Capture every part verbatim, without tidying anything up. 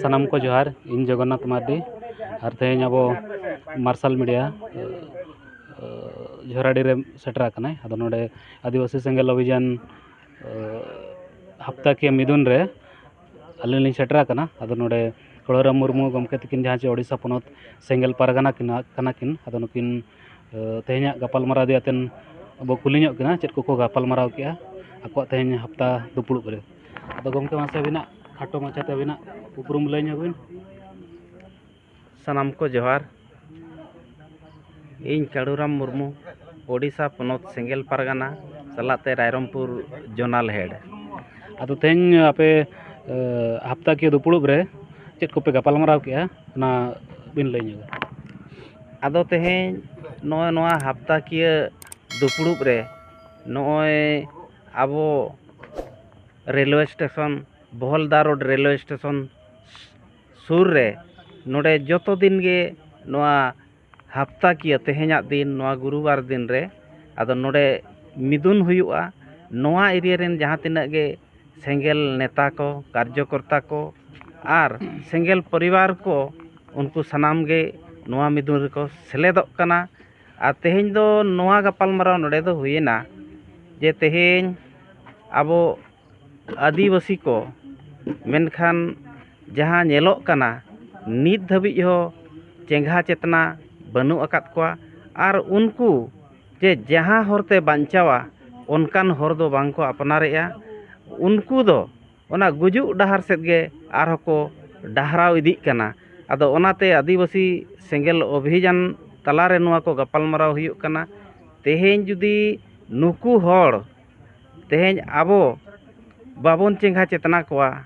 ᱥᱟᱱᱟᱢ ᱠᱚ ᱡᱚᱦᱟᱨ, ᱤᱧ ᱡᱚᱜᱚᱱᱱᱟᱛᱷ ᱢᱟᱨᱰᱤ᱾ ᱟᱨ ᱛᱮᱦᱮᱧ ᱟᱵᱚ ᱢᱟᱨᱥᱟᱞ ᱢᱤᱰᱤᱭᱟ, ᱟᱹ, ᱟᱹ, ᱡᱷᱚᱨᱟᱰᱤ ᱨᱮ ᱥᱮᱴᱮᱨ ᱟᱠᱟᱱᱟᱭ᱾ ᱟᱫᱚ ᱱᱚᱰᱮ ᱟᱹᱫᱤᱵᱟᱹᱥᱤ ᱥᱮᱸᱜᱮᱞ ᱚᱵᱷᱤᱡᱟᱱ, ᱟᱹ, ᱦᱟᱯᱛᱟᱠᱤᱭᱟᱹ ᱢᱤᱫᱩᱱ ᱨᱮ ᱟᱹᱞᱤᱧ ᱞᱤᱧ ᱥᱮᱴᱮᱨ ᱟᱠᱟᱱᱟ᱾ ᱟᱫᱚ ᱱᱚᱰᱮ ᱠᱷᱚᱲᱚᱨᱟᱢ ᱢᱩᱨᱢᱩ ᱜᱚᱢᱠᱮ ᱛᱟᱹᱠᱤᱱ, ᱡᱟᱦᱟᱸ ᱪᱮ ᱳᱰᱤᱥᱟ ᱯᱚᱱᱚᱛ ᱥᱮᱸᱜᱮᱞ ᱯᱟᱨᱜᱟᱱᱟ ᱠᱤᱱ, ᱠᱟᱱᱟ ᱠᱤᱱ, ᱟᱫᱚ ᱱᱩᱠᱤᱱ, ᱟᱹ, ᱛᱮᱦᱮᱧᱟᱜ ᱜᱟᱯᱟᱞᱢᱟᱨᱟᱣ ᱤᱫᱤ ᱠᱟᱛᱮᱱ ᱟᱵᱚ ᱠᱩᱞᱤ ᱧᱚᱜ ᱠᱤᱱᱟ, ᱪᱮᱫ ᱠᱚᱠᱚ ᱜᱟᱯᱟᱞᱢᱟᱨᱟᱣ ᱠᱮᱜᱼᱟ ᱟᱠᱚᱣᱟᱜ ᱛᱮᱦᱮᱧ ᱦᱟᱯᱛᱟ ᱫᱩᱯᱲᱩᱵ ᱨᱮ᱾ ᱟᱫᱚ ᱜᱚᱢᱠᱮ, ᱢᱟᱥᱮ ᱟᱹᱵᱤᱱᱟᱜ ᱠᱷᱟᱴᱚ ᱢᱟᱪᱷᱟᱛᱮ ᱟᱹᱵᱤᱱᱟᱜ ᱩᱯᱨᱩᱢ ᱞᱟᱹᱭ ᱧᱚᱜ ᱵᱤᱱ᱾ ᱥᱟᱱᱟᱢ ᱠᱚ ᱡᱚᱦᱟᱨ᱾ ᱤᱧ ᱠᱟᱹᱲᱩᱨᱟᱢ ᱢᱩᱨᱢᱩ, ᱳᱰᱤᱥᱟ ᱯᱚᱱᱚᱛ ᱥᱮᱸᱜᱮᱞ ᱯᱟᱨᱜᱟᱱᱟ ᱥᱟᱞᱟᱜ ᱛᱮ ᱨᱟᱭᱨᱚᱝᱯᱩᱨ ᱡᱳᱱᱟᱞ ᱦᱮᱰ᱾ ᱟᱫᱚ ᱛᱮᱦᱮᱧ ᱟᱯᱮ, ᱮ, ᱦᱟᱯᱛᱟᱠᱤᱭᱟᱹ ᱫᱩᱯᱲᱩᱵ ᱨᱮ ᱪᱮᱫ ᱠᱚᱯᱮ ᱜᱟᱯᱟᱞᱢᱟᱨᱟᱣ ᱠᱮᱜᱼᱟ, ᱚᱱᱟ ᱵᱤᱱ ᱞᱟᱹᱭ ᱧᱚᱜᱟ? ᱟᱫᱚ ᱛᱮᱦᱮᱧ ᱱᱚᱜᱼᱚᱭ ᱱᱚᱣᱟ ᱦᱟᱯᱛᱟᱠᱤᱭᱟᱹ ᱫᱩᱯᱲᱩᱵ ᱨᱮ ᱱᱚᱜᱼᱚᱭ ᱟᱵᱚ railway station, Bohalda road railway station ᱥᱩᱨ ᱨᱮ ᱱᱚᱰᱮ ᱡᱚᱛᱚ ᱫᱤᱱ ᱜᱮ ᱱᱚᱣᱟ ᱦᱟᱯᱛᱟᱠᱤᱭᱟᱹ ᱛᱮᱦᱮᱧᱟᱜ ᱫᱤᱱ, ᱱᱚᱣᱟ ᱜᱩᱨᱩᱵᱟᱨ ᱫᱤᱱ ᱨᱮ ᱟᱫᱚ ᱱᱚᱰᱮ ᱢᱤᱫᱩᱱ ᱦᱩᱭᱩᱜᱼᱟ᱾ ᱱᱚᱣᱟ ᱮᱨᱤᱭᱟ ᱨᱮᱱ ᱡᱟᱦᱟᱸ ᱛᱤᱱᱟᱹᱜ ᱜᱮ ᱥᱮᱸᱜᱮᱞ ᱱᱮᱛᱟ ᱠᱚ, ᱠᱟᱨᱡᱚᱠᱚᱨᱛᱟ ᱠᱚ ᱟᱨ ᱥᱮᱸᱜᱮᱞ ᱯᱚᱨᱤᱵᱟᱨ ᱠᱚ, ᱩᱱᱠᱩ ᱥᱟᱱᱟᱢ ᱜᱮ ᱱᱚᱣᱟ ᱢᱤᱫᱩᱱ ᱨᱮᱠᱚ ᱥᱮᱞᱮᱫᱚᱜ ᱠᱟᱱᱟ᱾ ᱟᱨ ᱛᱮᱦᱮᱧ ᱫᱚ ᱱᱚᱣᱟ ᱜᱟᱯᱟᱞᱢᱟᱨᱟᱣ ᱱᱚᱰᱮ ᱫᱚ ᱦᱩᱭᱮᱱᱟ ᱡᱮ ᱛᱮᱦᱮᱧ ᱟᱵᱚ ᱟᱹᱫᱤᱵᱟᱹᱥᱤ ᱠᱚ, ᱢᱮᱱᱠᱷᱟᱱ ᱡᱟᱦᱟᱸ ᱧᱮᱞᱚᱜ ᱠᱟᱱᱟ, ᱱᱤᱛ ᱫᱷᱟᱹᱵᱤᱡ ᱦᱚᱸ ᱪᱮᱸᱜᱷᱟ ᱪᱮᱛᱱᱟ ᱵᱟᱹᱱᱩᱜ ᱟᱠᱟᱫ ᱠᱚᱣᱟ᱾ ᱟᱨ ᱩᱱᱠᱩ ᱡᱮ ᱡᱟᱦᱟᱸ ᱦᱚᱨᱛᱮ ᱵᱟᱧᱪᱟᱣᱟ, ᱚᱱᱠᱟᱱ ᱦᱚᱨ ᱫᱚ ᱵᱟᱝ ᱠᱚ ᱟᱯᱱᱟᱨᱮᱜᱼᱟ᱾ ᱩᱱᱠᱩ ᱫᱚ ᱚᱱᱟ ᱜᱩᱡᱩᱜ ᱰᱟᱦᱟᱨ ᱥᱮᱫ ᱜᱮ ᱟᱨᱦᱚᱸ ᱠᱚ ᱰᱟᱦᱨᱟᱣ ᱤᱫᱤᱜ ᱠᱟᱱᱟ᱾ ᱟᱫᱚ ᱚᱱᱟᱛᱮ ᱟᱹᱫᱤᱵᱟᱹᱥᱤ ᱥᱮᱸᱜᱮᱞ ᱚᱵᱷᱤᱡᱟᱱ ᱛᱟᱞᱟᱨᱮ ᱱᱚᱣᱟ ᱠᱚ ᱜᱟᱯᱟᱞᱢᱟᱨᱟᱣ ᱦᱩᱭᱩᱜ ᱠᱟᱱᱟ᱾ ᱛᱮᱦᱮᱧ ᱡᱩᱫᱤ ᱱᱩᱠᱩ ᱦᱚᱲ ᱛᱮᱦᱮᱧ ᱟᱵᱚ ᱵᱟᱵᱚᱱ ᱪᱮᱸᱜᱷᱟ ᱪᱮᱛᱱᱟ ᱠᱚᱣᱟ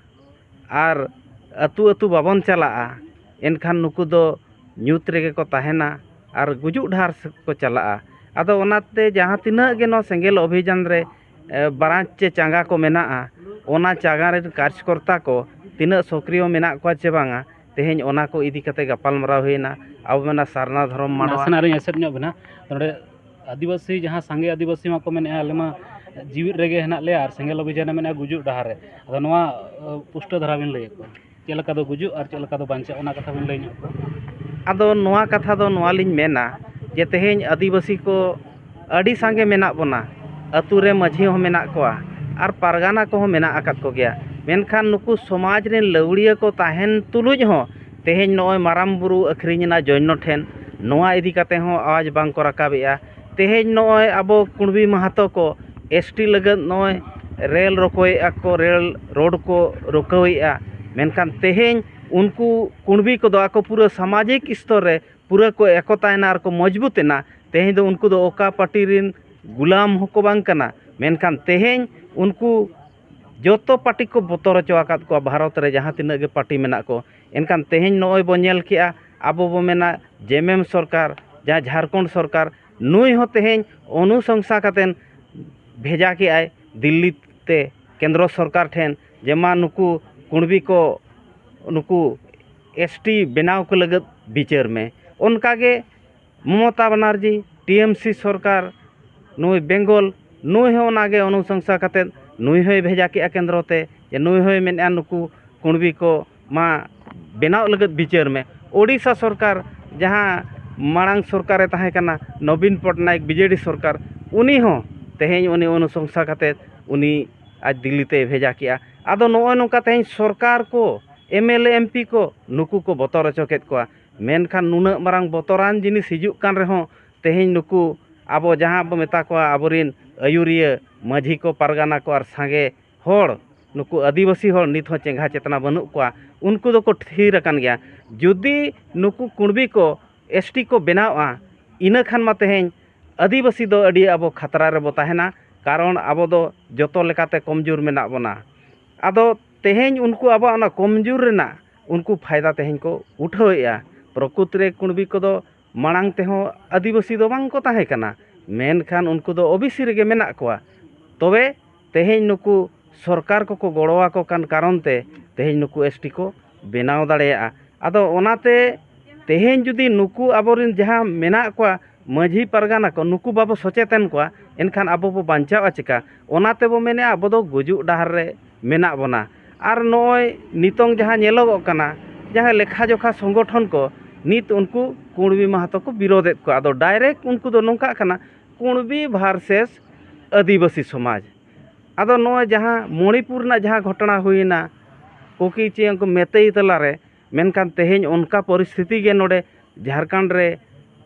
ᱟᱨ ᱟᱹᱛᱩ ᱟᱹᱛᱩ ᱵᱟᱵᱚᱱ ᱪᱟᱞᱟᱜᱼᱟ, ᱮᱱᱠᱷᱟᱱ ᱱᱩᱠᱩ ᱫᱚ ᱧᱩᱛ ᱨᱮᱜᱮ ᱠᱚ ᱛᱟᱦᱮᱱᱟ ᱟᱨ ᱜᱩᱡᱩᱜ ᱰᱟᱦᱟᱨ ᱥᱮᱫ ᱠᱚ ᱪᱟᱞᱟᱜᱼᱟ᱾ ᱟᱫᱚ ᱚᱱᱟᱛᱮ ᱡᱟᱦᱟᱸ ᱛᱤᱱᱟᱹᱜ ᱜᱮ ᱱᱚᱣᱟ ᱥᱮᱸᱜᱮᱞ ᱚᱵᱷᱤᱡᱟᱱ ᱨᱮ, ᱮ, ᱵᱨᱟᱧᱪ ᱪᱮ ᱪᱟᱸᱜᱟ ᱠᱚ ᱢᱮᱱᱟᱜᱼᱟ, ᱚᱱᱟ ᱪᱟᱸᱜᱟ ᱨᱮᱱ ᱠᱟᱨᱡᱽᱠᱚᱨᱛᱟ ᱠᱚ ᱛᱤᱱᱟᱹᱜ ᱥᱚᱠᱨᱤᱭᱚ ᱢᱮᱱᱟᱜ ᱠᱚᱣᱟ ᱪᱮ ᱵᱟᱝᱟ, ᱛᱮᱦᱮᱧ ᱚᱱᱟ ᱠᱚ ᱤᱫᱤ ᱠᱟᱛᱮ ᱜᱟᱯᱟᱞᱢᱟᱨᱟᱣ ᱦᱩᱭᱮᱱᱟ᱾ ᱟᱵᱚ ᱢᱮᱱᱟ ᱥᱟᱨᱱᱟ ᱫᱷᱚᱨᱚᱢ ᱢᱟᱰᱣᱟ᱾ ᱱᱟᱥᱮᱱᱟᱜ ᱞᱤᱧ ᱮᱥᱮᱫ ᱧᱚᱜ ᱵᱮᱱᱟ᱾ ᱱᱚᱰᱮ ᱟᱹᱫᱤᱵᱟᱹᱥᱤ, ᱡᱟᱦᱟᱸ ᱥᱟᱸᱜᱮ ᱟᱹᱫᱤᱵᱟᱹᱥᱤ ᱢᱟᱠᱚ ᱢᱮᱱᱮᱫᱼᱟ, ᱟᱞᱮ ᱢᱟ ᱡᱤᱣᱤᱫ ᱨᱮᱜᱮ ᱦᱮᱱᱟᱜ ᱞᱮᱭᱟ ᱟᱨ ᱥᱮᱸᱜᱮᱞ ᱚᱵᱷᱤᱡᱟᱱᱮ ᱢᱮᱱᱮᱫᱼᱟ ᱜᱩᱡᱩᱜ ᱰᱟᱦᱟᱨ ᱨᱮ᱾ ᱟᱫᱚ ᱱᱚᱣᱟ, ᱟᱹ, ᱯᱩᱥᱴᱟᱹᱣ ᱫᱷᱟᱨᱟ ᱵᱤᱱ ᱞᱟᱹᱭ ᱟᱠᱚᱣᱟ᱾ ᱪᱮᱫ ᱞᱮᱠᱟ ᱫᱚ ᱜᱩᱡᱩᱜ ᱟᱨ ᱪᱮᱫ ᱞᱮᱠᱟ ᱫᱚ ᱵᱟᱧᱪᱟᱜ, ᱚᱱᱟ ᱠᱟᱛᱷᱟ ᱵᱤᱱ ᱞᱟᱹᱭ ᱧᱚᱜ ᱠᱚᱣᱟ᱾ ᱟᱫᱚ ᱱᱚᱣᱟ ᱠᱟᱛᱷᱟ ᱫᱚ ᱱᱚᱣᱟ ᱞᱤᱧ ᱢᱮᱱᱟ ᱡᱮ ᱛᱮᱦᱮᱧ ᱟᱹᱫᱤᱵᱟᱹᱥᱤ ᱠᱚ ᱟᱹᱰᱤ ᱥᱟᱸᱜᱮ ᱢᱮᱱᱟᱜ ᱵᱚᱱᱟ, ᱟᱹᱛᱩ ᱨᱮ ᱢᱟᱹᱡᱷᱤ ᱦᱚᱸ ᱢᱮᱱᱟᱜ ᱠᱚᱣᱟ ᱟᱨ ᱯᱟᱨᱜᱟᱱᱟ ᱠᱚᱦᱚᱸ ᱢᱮᱱᱟᱜ ᱟᱠᱟᱫ ᱠᱚᱜᱮᱭᱟ, ᱢᱮᱱᱠᱷᱟᱱ ᱱᱩᱠᱩ ᱥᱚᱢᱟᱡᱽ ᱨᱮᱱ ᱞᱟᱹᱣᱲᱤᱭᱟᱹ ᱠᱚ ᱛᱟᱦᱮᱱ ᱛᱩᱞᱩᱡ ᱦᱚᱸ ᱛᱮᱦᱮᱧ ᱱᱚᱜᱼᱚᱭ ᱢᱟᱨᱟᱝ ᱵᱩᱨᱩ ᱟᱹᱠᱷᱨᱤᱧ ᱮᱱᱟ ᱡᱚᱭᱱᱚ ᱴᱷᱮᱱ, ᱱᱚᱣᱟ ᱤᱫᱤ ᱠᱟᱛᱮ ᱦᱚᱸ ᱟᱣᱟᱡᱽ ᱵᱟᱝ ᱠᱚ ᱨᱟᱠᱟᱵᱮᱜᱼᱟ᱾ ᱛᱮᱦᱮᱧ ᱱᱚᱜᱼᱚᱭ ᱟᱵᱚ ᱠᱩᱬᱵᱤ ᱢᱟᱦᱟᱛᱚ ᱠᱚ ᱮᱥ ᱴᱤ ᱞᱟᱹᱜᱤᱫ ᱱᱚᱜᱼᱚᱭ ᱨᱮᱞ ᱨᱚᱠᱚᱭᱮᱜᱼᱟ ᱠᱚ, ᱨᱮᱞ ᱨᱳᱰ ᱠᱚ ᱨᱩᱠᱟᱹᱣᱮᱜᱼᱟ, ᱢᱮᱱᱠᱷᱟᱱ ᱛᱮᱦᱮᱧ ᱩᱱᱠᱩ ᱠᱩᱬᱵᱤ ᱠᱚᱫᱚ ᱟᱠᱚ ᱯᱩᱨᱟᱹ ᱥᱟᱢᱟᱡᱤᱠ ᱥᱛᱚᱨ ᱨᱮ ᱯᱩᱨᱟᱹ ᱠᱚ ᱮᱠᱚᱛᱟᱭᱮᱱᱟ ᱟᱨ ᱠᱚ ᱢᱚᱡᱽᱵᱩᱛ ᱮᱱᱟ᱾ ᱛᱮᱦᱮᱧ ᱫᱚ ᱩᱱᱠᱩ ᱫᱚ ᱚᱠᱟ ᱯᱟᱨᱴᱤ ᱨᱮᱱ ᱜᱩᱞᱟᱢ ᱦᱚᱸᱠᱚ ᱵᱟᱝ ᱠᱟᱱᱟ, ᱢᱮᱱᱠᱷᱟᱱ ᱛᱮᱦᱮᱧ ᱩᱱᱠᱩ ᱡᱚᱛᱚ ᱯᱟᱨᱴᱤ ᱠᱚ ᱵᱚᱛᱚᱨ ᱦᱚᱪᱚ ᱟᱠᱟᱫ ᱠᱚᱣᱟ ᱵᱷᱟᱨᱚᱛ ᱨᱮ ᱡᱟᱦᱟᱸ ᱛᱤᱱᱟᱹᱜ ᱜᱮ ᱯᱟᱨᱴᱤ ᱢᱮᱱᱟᱜ ᱠᱚ᱾ ᱮᱱᱠᱷᱟᱱ ᱛᱮᱦᱮᱧ ᱱᱚᱜᱼᱚᱭ ᱵᱚ ᱧᱮᱞ ᱠᱮᱜᱼᱟ, ᱟᱵᱚ ᱵᱚ ᱢᱮᱱᱟ ᱡᱮᱢᱮᱢ ᱥᱚᱨᱠᱟᱨ, ᱡᱟᱦᱟᱸ ᱡᱷᱟᱲᱠᱷᱚᱸᱰ ᱥᱚᱨᱠᱟᱨ, ᱱᱩᱭ ᱦᱚᱸ ᱛᱮᱦᱮᱧ ᱚᱱᱩᱥᱚᱝᱥᱟ ᱠᱟᱛᱮᱱ ᱵᱷᱮᱡᱟ ᱠᱮᱜᱼᱟᱭ ᱫᱤᱞᱞᱤ ᱛᱮ ᱠᱮᱱᱫᱨᱚ ᱥᱚᱨᱠᱟᱨ ᱴᱷᱮᱱ, ᱡᱮ ᱢᱟ ᱱᱩᱠᱩ ᱠᱩᱬᱵᱤ ᱠᱚ, ᱱᱩᱠᱩ ᱮᱥ ᱴᱤ ᱵᱮᱱᱟᱣ ᱠᱚ ᱞᱟᱹᱜᱤᱫ ᱵᱤᱪᱟᱹᱨ ᱢᱮ᱾ ᱚᱱᱠᱟᱜᱮ ᱢᱚᱢᱚᱛᱟ ᱵᱟᱱᱟᱨᱡᱤ, ᱴᱤ ᱮᱢ ᱥᱤ ᱥᱚᱨᱠᱟᱨ, ᱱᱩᱭ ᱵᱮᱝᱜᱚᱞ, ᱱᱩᱭ ᱦᱚᱸ ᱚᱱᱟᱜᱮ ᱚᱱᱩᱥᱚᱝᱥᱟ ᱠᱟᱛᱮᱫ ᱱᱩᱭ ᱦᱚᱸᱭ ᱵᱷᱮᱡᱟ ᱠᱮᱜᱼᱟ ᱠᱮᱱᱫᱨᱚ ᱛᱮ, ᱡᱮ ᱱᱩᱭ ᱦᱚᱸᱭ ᱢᱮᱱᱮᱜᱼᱟ ᱱᱩᱠᱩ ᱠᱩᱬᱵᱤ ᱠᱚ ᱢᱟ ᱵᱮᱱᱟᱣ ᱞᱟᱹᱜᱤᱫ ᱵᱤᱪᱟᱹᱨ ᱢᱮ᱾ ᱳᱰᱤᱥᱟ ᱥᱚᱨᱠᱟᱨ, ᱡᱟᱦᱟᱸ ᱢᱟᱲᱟᱝ ᱥᱚᱨᱠᱟᱨᱮ ᱛᱟᱦᱮᱸ ᱠᱟᱱᱟ ᱱᱚᱵᱤᱱ ᱯᱚᱴᱱᱟᱭᱮᱠ ᱵᱤ ᱡᱮ ᱰᱤ ᱥᱚᱨᱠᱟᱨ, ᱩᱱᱤ ᱦᱚᱸ ᱛᱮᱦᱮᱧ ᱩᱱᱤ ᱚᱱᱩᱥᱚᱝᱥᱟ ᱠᱟᱛᱮᱫ ᱩᱱᱤ ᱟᱡ ᱫᱤᱞᱞᱤ ᱛᱮᱭ ᱵᱷᱮᱡᱟ ᱠᱮᱜᱼᱟ᱾ ᱟᱫᱚ ᱱᱚᱜᱼᱚᱭ ᱱᱚᱝᱠᱟ ᱛᱮᱦᱮᱧ ᱥᱚᱨᱠᱟᱨ ᱠᱚ, M L A, M P ᱠᱚ, ᱱᱩᱠᱩ ᱠᱚ ᱵᱚᱛᱚᱨ ᱦᱚᱪᱚ ᱠᱮᱫ ᱠᱚᱣᱟ᱾ ᱢᱮᱱᱠᱷᱟᱱ ᱱᱩᱱᱟᱹᱜ ᱢᱟᱨᱟᱝ ᱵᱚᱛᱚᱨᱟᱱ ᱡᱤᱱᱤᱥ ᱦᱤᱡᱩᱜ ᱠᱟᱱ ᱨᱮᱦᱚᱸ ᱛᱮᱦᱮᱧ ᱱᱩᱠᱩ ᱟᱵᱚ ᱡᱟᱦᱟᱸ ᱵᱚ ᱢᱮᱛᱟ ᱠᱚᱣᱟ ᱟᱵᱚᱨᱮᱱ ᱟᱹᱭᱩᱨᱤᱭᱟᱹ ᱢᱟᱹᱡᱷᱤ ᱠᱚ, ᱯᱟᱨᱜᱟᱱᱟ ᱠᱚ ᱟᱨ ᱥᱟᱸᱜᱮ ᱦᱚᱲ, ᱱᱩᱠᱩ ᱟᱹᱫᱤᱵᱟᱹᱥᱤ ᱦᱚᱲ ᱱᱤᱛ ᱦᱚᱸ ᱪᱮᱸᱜᱷᱟ ᱪᱮᱛᱱᱟ ᱵᱟᱹᱱᱩᱜ ᱠᱚᱣᱟ᱾ ᱩᱱᱠᱩ ᱫᱚᱠᱚ ᱛᱷᱤᱨ ᱟᱠᱟᱱ ᱜᱮᱭᱟ᱾ ᱡᱩᱫᱤ ᱱᱩᱠᱩ ᱠᱩᱬᱵᱤ ᱠᱚ ᱮᱥ ᱴᱤ ᱠᱚ ᱵᱮᱱᱟᱣᱼᱟ, ᱤᱱᱟᱹ ᱠᱷᱟᱱ ᱢᱟ ᱛᱮᱦᱮᱧ ᱟᱹᱫᱤᱵᱟᱹᱥᱤ ᱫᱚ ᱟᱹᱰᱤ ᱟᱵᱚ ᱠᱷᱟᱛᱨᱟ ᱨᱮᱵᱚ ᱛᱟᱦᱮᱱᱟ, ᱠᱟᱨᱚᱱ ᱟᱵᱚ ᱫᱚ ᱡᱚᱛᱚ ᱞᱮᱠᱟᱛᱮ ᱠᱚᱢᱡᱳᱨ ᱢᱮᱱᱟᱜ ᱵᱚᱱᱟ᱾ ᱟᱫᱚ ᱛᱮᱦᱮᱧ ᱩᱱᱠᱩ ᱟᱵᱚᱣᱟᱜ ᱚᱱᱟ ᱠᱚᱢᱡᱳᱨ ᱨᱮᱱᱟᱜ ᱩᱱᱠᱩ ᱯᱷᱟᱭᱫᱟ ᱛᱮᱦᱮᱧ ᱠᱚ ᱩᱴᱷᱟᱹᱣᱮᱜᱼᱟ᱾ ᱯᱨᱚᱠᱩᱛ ᱨᱮ ᱠᱩᱬᱵᱤ ᱠᱚᱫᱚ ᱢᱟᱲᱟᱝ ᱛᱮᱦᱚᱸ ᱟᱹᱫᱤᱵᱟᱹᱥᱤ ᱫᱚ ᱵᱟᱝ ᱠᱚ ᱛᱟᱦᱮᱸ ᱠᱟᱱᱟ, ᱢᱮᱱᱠᱷᱟᱱ ᱩᱱᱠᱩ ᱫᱚ ᱳ ᱵᱤ ᱥᱤ ᱨᱮᱜᱮ ᱢᱮᱱᱟᱜ ᱠᱚᱣᱟ᱾ ᱛᱚᱵᱮ ᱛᱮᱦᱮᱧ ᱱᱩᱠᱩ ᱥᱚᱨᱠᱟᱨ ᱠᱚᱠᱚ ᱜᱚᱲᱚ ᱟᱠᱚ ᱠᱟᱱ ᱠᱟᱨᱚᱱ ᱛᱮ ᱛᱮᱦᱮᱧ ᱱᱩᱠᱩ ᱮᱥ ᱴᱤ ᱠᱚ ᱵᱮᱱᱟᱣ ᱫᱟᱲᱮᱭᱟᱜᱼᱟ᱾ ᱟᱫᱚ ᱚᱱᱟᱛᱮ ᱛᱮᱦᱮᱧ ᱡᱩᱫᱤ ᱱᱩᱠᱩ ᱟᱵᱚᱨᱮᱱ ᱡᱟᱦᱟᱸ ᱢᱮᱱᱟᱜ ᱠᱚᱣᱟ ᱢᱟᱹᱡᱷᱤ ᱯᱟᱨᱜᱟᱱᱟ ᱠᱚ, ᱱᱩᱠᱩ ᱵᱟᱵᱚ ᱥᱚᱪᱮᱛᱚᱱ ᱠᱚᱣᱟ, ᱮᱱᱠᱷᱟᱱ ᱟᱵᱚ ᱵᱚ ᱵᱟᱧᱪᱟᱣᱼᱟ ᱪᱮᱠᱟ? ᱚᱱᱟ ᱛᱮᱵᱚ ᱢᱮᱱᱮᱫᱼᱟ ᱟᱵᱚ ᱫᱚ ᱜᱩᱡᱩᱜ ᱰᱟᱦᱟᱨ ᱨᱮ ᱢᱮᱱᱟᱜ ᱵᱚᱱᱟ᱾ ᱟᱨ ᱱᱚᱜᱼᱚᱭ ᱱᱤᱛᱚᱝ ᱡᱟᱦᱟᱸ ᱧᱮᱞᱚᱜᱚᱜ ᱠᱟᱱᱟ, ᱡᱟᱦᱟᱸ ᱞᱮᱠᱷᱟ ᱡᱚᱠᱷᱟ ᱥᱚᱝᱜᱚᱴᱷᱚᱱ ᱠᱚ ᱱᱤᱛ ᱩᱱᱠᱩ ᱠᱩᱬᱵᱤ ᱢᱟᱦᱟᱛᱚ ᱠᱚ ᱵᱤᱨᱳᱫᱮᱫ ᱠᱚᱣᱟ᱾ ᱟᱫᱚ ᱰᱟᱭᱨᱮᱠᱴ ᱩᱱᱠᱩ ᱫᱚ ᱱᱚᱝᱠᱟᱜ ᱠᱟᱱᱟ, ᱠᱩᱬᱵᱤ ᱵᱷᱟᱨᱥᱮᱥ ᱟᱹᱫᱤᱵᱟᱹᱥᱤ ᱥᱚᱢᱟᱡᱽ᱾ ᱟᱫᱚ ᱱᱚᱜᱼᱚᱭ ᱡᱟᱦᱟᱸ ᱢᱚᱬᱤᱯᱩᱨ ᱨᱮᱱᱟᱜ ᱡᱟᱦᱟᱸ ᱜᱷᱚᱴᱚᱱᱟ ᱦᱩᱭᱮᱱᱟ, ᱠᱩᱠᱤ ᱪᱮ ᱩᱱᱠᱩ ᱢᱮᱛᱮᱭ ᱛᱟᱞᱟᱨᱮ, ᱢᱮᱱᱠᱷᱟᱱ ᱛᱮᱦᱮᱧ ᱚᱱᱠᱟ ᱯᱚᱨᱤᱥᱛᱷᱤᱛᱤ ᱜᱮ ᱱᱚᱰᱮ ᱡᱷᱟᱲᱠᱷᱚᱸᱰ ᱨᱮ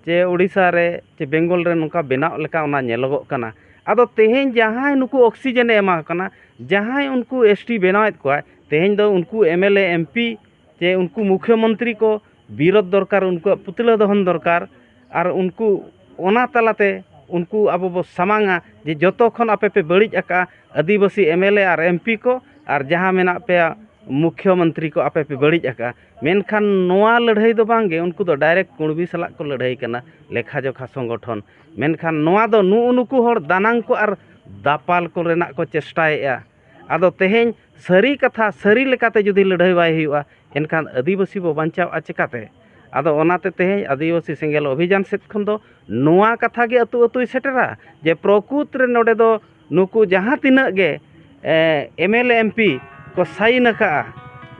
ᱪᱮ ᱳᱰᱤᱥᱟ ᱨᱮ ᱪᱮ ᱵᱮᱝᱜᱚᱞ ᱨᱮ ᱱᱚᱝᱠᱟ ᱵᱮᱱᱟᱣ ᱞᱮᱠᱟ ᱚᱱᱟ ᱧᱮᱞᱚᱜᱚᱜ ᱠᱟᱱᱟ᱾ ᱟᱫᱚ ᱛᱮᱦᱮᱧ ᱡᱟᱦᱟᱸᱭ ᱱᱩᱠᱩ ᱚᱠᱥᱤᱡᱮᱱᱮ ᱮᱢᱟ ᱠᱚ ᱠᱟᱱᱟ, ᱡᱟᱦᱟᱸᱭ ᱩᱱᱠᱩ ᱮᱥ ᱴᱤ ᱵᱮᱱᱟᱣᱮᱫ ᱠᱚᱣᱟᱭ, ᱛᱮᱦᱮᱧ ᱫᱚ ᱩᱱᱠᱩ M L A, M P ᱪᱮ ᱩᱱᱠᱩ ᱢᱩᱠᱷᱭᱚᱢᱚᱱᱛᱨᱤ ᱠᱚ ᱵᱤᱨᱳᱫᱷ ᱫᱚᱨᱠᱟᱨ, ᱩᱱᱠᱩᱣᱟᱜ ᱯᱩᱛᱞᱟᱹ ᱫᱚᱦᱚᱱ ᱫᱚᱨᱠᱟᱨ᱾ ᱟᱨ ᱩᱱᱠᱩ ᱚᱱᱟ ᱛᱟᱞᱟᱛᱮ ᱩᱱᱠᱩ ᱟᱵᱚ ᱵᱚ ᱥᱟᱢᱟᱝᱟ ᱡᱮ ᱡᱚᱛᱚ ᱠᱷᱚᱱ ᱟᱯᱮ ᱯᱮ ᱵᱟᱹᱲᱤᱡ ᱟᱠᱟᱜᱼᱟ, ᱟᱹᱫᱤᱵᱟᱹᱥᱤ M L A R M P ᱠᱚ, ᱟᱨ ᱡᱟᱦᱟᱸ ᱢᱮᱱᱟᱜ ᱯᱮᱭᱟ ᱢᱩᱠᱷᱭᱚᱢᱚᱱᱛᱨᱤ ᱠᱚ, ᱟᱯᱮ ᱯᱮ ᱵᱟᱹᱲᱤᱡ ᱟᱠᱟᱜᱼᱟ᱾ ᱢᱮᱱᱠᱷᱟᱱ ᱱᱚᱣᱟ ᱞᱟᱹᱲᱦᱟᱹᱭ ᱫᱚ ᱵᱟᱝᱜᱮ, ᱩᱱᱠᱩ ᱫᱚ ᱰᱟᱭᱨᱮᱠᱴ ᱠᱩᱬᱵᱤ ᱥᱟᱞᱟᱜ ᱠᱚ ᱞᱟᱹᱲᱦᱟᱹᱭ ᱠᱟᱱᱟ, ᱞᱮᱠᱷᱟ ᱡᱚᱠᱷᱟ ᱥᱚᱝᱜᱚᱴᱷᱚᱱ᱾ ᱢᱮᱱᱠᱷᱟᱱ ᱱᱚᱣᱟ ᱫᱚ ᱱᱩᱜᱼᱩ ᱱᱩᱠᱩ ᱦᱚᱲ ᱫᱟᱱᱟᱝ ᱠᱚ ᱟᱨ ᱫᱟᱯᱟᱞ ᱠᱚ ᱨᱮᱱᱟᱜ ᱠᱚ ᱪᱮᱥᱴᱟᱭᱮᱫᱼᱟ᱾ ᱟᱫᱚ ᱛᱮᱦᱮᱧ ᱥᱟᱹᱨᱤ ᱠᱟᱛᱷᱟ ᱥᱟᱹᱨᱤ ᱞᱮᱠᱟᱛᱮ ᱡᱩᱫᱤ ᱞᱟᱹᱲᱦᱟᱹᱭ ᱵᱟᱭ ᱦᱩᱭᱩᱜᱼᱟ, ᱮᱱᱠᱷᱟᱱ ᱟᱹᱫᱤᱵᱟᱹᱥᱤ ᱵᱚ ᱵᱟᱧᱪᱟᱣᱼᱟ ᱪᱮᱠᱟᱛᱮ? ᱟᱫᱚ ᱚᱱᱟᱛᱮ ᱛᱮᱦᱮᱧ ᱟᱹᱫᱤᱵᱟᱹᱥᱤ ᱥᱮᱸᱜᱮᱞ ᱚᱵᱷᱤᱡᱟᱱ ᱥᱮᱫ ᱠᱷᱚᱱ ᱫᱚ ᱱᱚᱣᱟ ᱠᱟᱛᱷᱟ ᱜᱮ ᱟᱹᱛᱩ ᱟᱹᱛᱩᱭ ᱥᱮᱴᱮᱨᱟ ᱡᱮ ᱯᱨᱚᱠᱩᱛ ᱨᱮ ᱱᱚᱰᱮ ᱫᱚ ᱱᱩᱠᱩ ᱡᱟᱦᱟᱸ ᱛᱤᱱᱟᱹᱜ ᱜᱮ M L A M P ᱠᱚ ᱥᱟᱭᱤᱱ ᱟᱠᱟᱫᱼᱟ